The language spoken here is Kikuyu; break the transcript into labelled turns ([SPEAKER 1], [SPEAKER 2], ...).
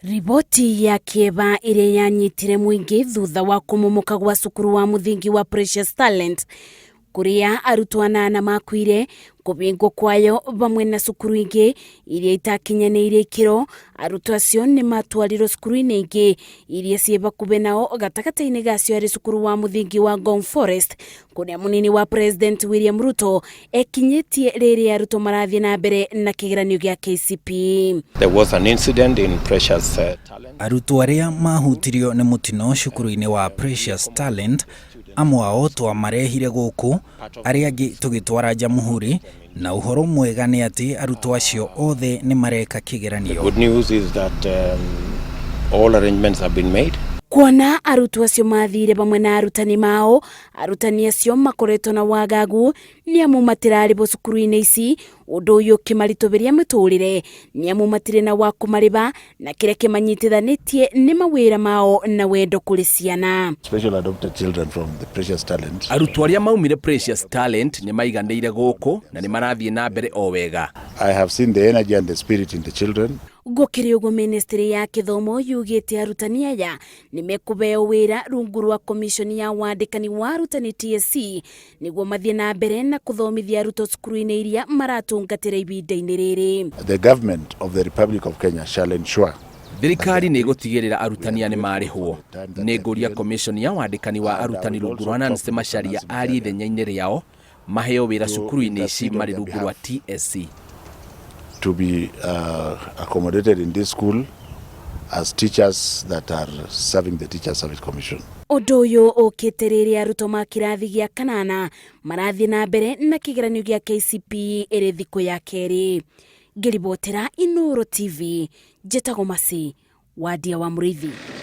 [SPEAKER 1] Riboti ya kĩeva ĩrĩa yanyitire mũingĩ thutha wa kũmomoka gwa cukuru wa mũthingi wa Precious Talent kũrĩa arutwo anana makuire, kũbingwo kwayo vamwe na cukuru ingĩ iria itakinyanĩirie ikĩro. Arutwo acio nĩ matwarirwo cukuru-inĩ ingĩ iria ciĩ vakuvĩ nao, gatagatĩ-inĩ gacio arĩ cukuru wa mũthingi wa Ngong Forest kũrĩa mũnini wa President William Ruto ekinyĩtie rĩrĩa arutwo marathiĩ na mbere na kĩgeranio gĩa KCPE.
[SPEAKER 2] There was an incident in Precious Talent.
[SPEAKER 3] Arutwo arĩa mahutirio nĩ mũtino cukuru-inĩ wa Precious Talent, amwe ao twamarehire gũkũ, arĩa angĩ tũgĩtwara Jamhuri, na ũhoro mwega nĩ atĩ arutwo acio othe nĩ mareka kĩgeranio.
[SPEAKER 2] Good news is that all arrangements have been made.
[SPEAKER 1] Kuona arutwo acio mathire vamwe na arutani mao, arutani acio makoretwo na wagagu nĩ amu matirarĩhwo cukuru-inĩ ici, ũndũ ũyũ ũkĩmaritũhĩria mĩtũrĩre nĩ amu matirĩ na wa kũmarĩha na kĩrĩa kĩmanyitithanĩtie nĩ mawĩra mao na wendo kũrĩ ciana.
[SPEAKER 4] Special adopted children from the Precious Talent.
[SPEAKER 5] Arutwo arĩa maumire Precious Talent nĩ maiganĩire gũkũ na nĩ marathiĩ na mbere o wega.
[SPEAKER 4] I have seen the energy and the spirit in the children.
[SPEAKER 1] Gũkĩrĩ ũguo, ministry ya gĩthomo yugĩte arutani aya nĩ mekũheo wĩra rungu rwa komishoni ya wandĩkani wa arutani TSC nĩguo mathiĩ na mbere na kũthomithia arutwo cukuru-inĩ iria maratungatĩra ihinda-inĩ rĩrĩ.
[SPEAKER 4] The government of the Republic of Kenya shall ensure
[SPEAKER 5] Thirikari nĩ ĩgũtigĩrĩra arutani aya nĩ marĩhwo. Nĩ ngũria komishoni ya wandĩkani wa arutani rungu rwa Nancy Macharia arie ithenya-inĩ rĩao maheo wĩra cukuru-inĩ ici marĩ rungu rwa TSC.
[SPEAKER 4] to be accommodated in this school as teachers that are serving the Teacher Service Commission.
[SPEAKER 1] Ũndũ ũyũ ũkĩte rĩrĩa arutwo ma kĩrathi gĩa kanana marathiĩ na mbere na kĩgeranio gĩa KCPE ĩrĩ thikũ ya kerĩ. Ngĩribotera Inoro TV, njĩtagwo Masi Wadia wa Mũrĩithi.